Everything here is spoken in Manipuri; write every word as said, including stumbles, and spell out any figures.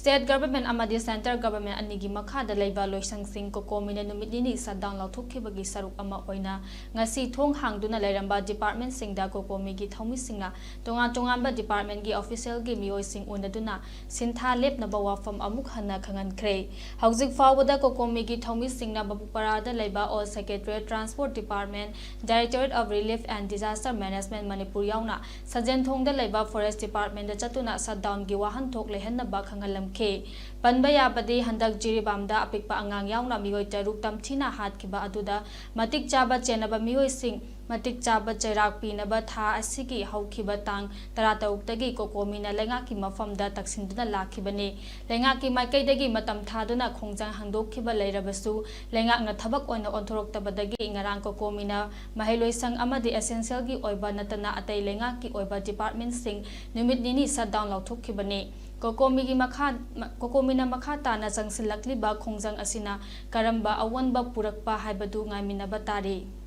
State Government ꯑꯃꯗꯤ Central Government ꯑꯅꯤꯒꯤ ꯃꯈꯥꯗ ꯂꯩꯕ ꯂꯣꯏꯁꯪꯁꯤꯡ ꯀꯣꯀꯣꯃꯤꯅ ꯅꯨꯃꯤꯠ ꯅꯤꯅꯤ shutdown ꯂꯥꯎꯊꯣꯛꯈꯤꯕꯒꯤ ꯁꯔꯨꯛ ꯑꯃ ꯑꯣꯏꯅ ꯉꯁꯤ ꯊꯣꯡ ꯍꯥꯡꯗꯨꯅ ꯂꯩꯔꯝꯕ departmentꯁꯤꯡꯗ ꯀꯣꯀꯣꯃꯤꯒꯤ ꯊꯧꯃꯤꯁꯤꯡꯅ ꯇꯣꯉꯥꯟ ꯇꯣꯉꯥꯟꯕ departmentꯀꯤ officialꯒꯤ ꯃꯤꯑꯣꯏꯁꯤꯡ ꯎꯅꯗꯨꯅ ꯁꯤꯟꯊꯥ ꯂꯦꯞꯅꯕ ꯋꯥꯐꯝ ꯑꯃꯨꯛ ꯍꯟꯅ ꯈꯪꯍꯟꯈ꯭ꯔꯦ꯫ ꯍꯧꯖꯤꯛ ꯐꯥꯎꯕꯗ ꯀꯣꯀꯣꯃꯤꯒꯤ ꯊꯧꯃꯤꯁꯤꯡꯅ ꯕꯕꯨꯄꯔꯥꯗ ꯂꯩꯕ Old Secretariat, Transport Department, Directorate of Relief and Disaster Management Manipur ꯌꯥꯎꯅ ꯁꯟꯖꯦꯟꯊꯣꯡꯗ ꯂꯩꯕ Forest Departmentꯇ ꯆꯠꯇꯨꯅ shutdownꯒꯤ ꯋꯥꯍꯟꯊꯣꯛ ꯂꯩꯍꯟꯅꯕ ꯈꯪꯍꯜꯂꯝꯈꯤ꯫ ꯄꯟꯕ ꯌꯥꯕꯗꯤ ꯍꯟꯗꯛ ꯖꯤꯔꯤꯕꯥꯝꯗ ꯑꯄꯤꯛꯄ ꯑꯉꯥꯡ ꯌꯥꯎꯅ ꯃꯤꯑꯣꯏ ꯇꯔꯨꯛ ꯇꯝꯊꯤꯅ ꯍꯥꯠꯈꯤꯕ ꯑꯗꯨꯗ ꯃꯇꯤꯛ ꯆꯥꯕ ꯆꯦꯟꯅꯕ ꯃꯤꯑꯣꯏꯁꯤꯡ ꯃꯇꯤꯛ ꯆꯥꯕ ꯆꯩꯔꯥꯛ ꯄꯤꯅꯕ ꯊꯥ ꯑꯁꯤꯒꯤ ꯍꯧꯈꯤꯕ ꯇꯥꯡ ꯇꯔꯥꯇꯔꯨꯛꯇꯒꯤ ꯀꯣꯀꯣꯃꯤꯅ ꯂꯩꯉꯥꯛꯀꯤ ꯃꯐꯝꯗ ꯇꯛꯁꯤꯟꯗꯨꯅ ꯂꯥꯛꯈꯤꯕꯅꯤ꯫ ꯂꯩꯉꯥꯛꯀꯤ ꯃꯥꯏꯀꯩꯗꯒꯤ ꯃꯇꯝ ꯊꯥꯗꯨꯅ ꯈꯣꯡꯖꯪ ꯍꯥꯡꯗꯣꯛꯈꯤꯕ ꯂꯩꯔꯕꯁꯨ ꯂꯩꯉꯥꯛꯅ ꯊꯕꯛ ꯑꯣꯏꯅ ꯑꯣꯟꯊꯣꯔꯛꯇꯕꯗꯒꯤ ꯉꯔꯥꯡ ꯀꯣꯀꯣꯃꯤꯅ ꯃꯍꯩꯂꯣꯏꯁꯪ ꯑꯃꯗꯤ essentialꯒꯤ ꯑꯣꯏꯕ ꯅꯠꯇꯅ ꯑꯇꯩ ꯂꯩꯉꯥꯛꯀꯤ ꯑꯣꯏꯕ departmentꯁꯤꯡ ꯅꯨꯃꯤꯠ ꯅꯤꯅꯤ shutdown ꯂꯥꯎꯊꯣꯛꯈꯤꯕꯅꯤ꯫ ꯀꯣꯀꯣꯃꯤꯒꯤ ꯃꯈꯥ, ꯀꯣꯀꯣꯃꯤꯅ ꯃꯈꯥ ꯇꯥꯅ ꯆꯪꯁꯤꯜꯂꯛꯂꯤꯕ ꯈꯣꯡꯖꯪ ꯑꯁꯤꯅ ꯀꯔꯝꯕ ꯑꯑꯣꯟꯕ ꯄꯨꯔꯛꯄ ꯍꯥꯏꯕꯗꯨ ꯉꯥꯏꯃꯤꯟꯅꯕ ꯇꯥꯔꯤ꯫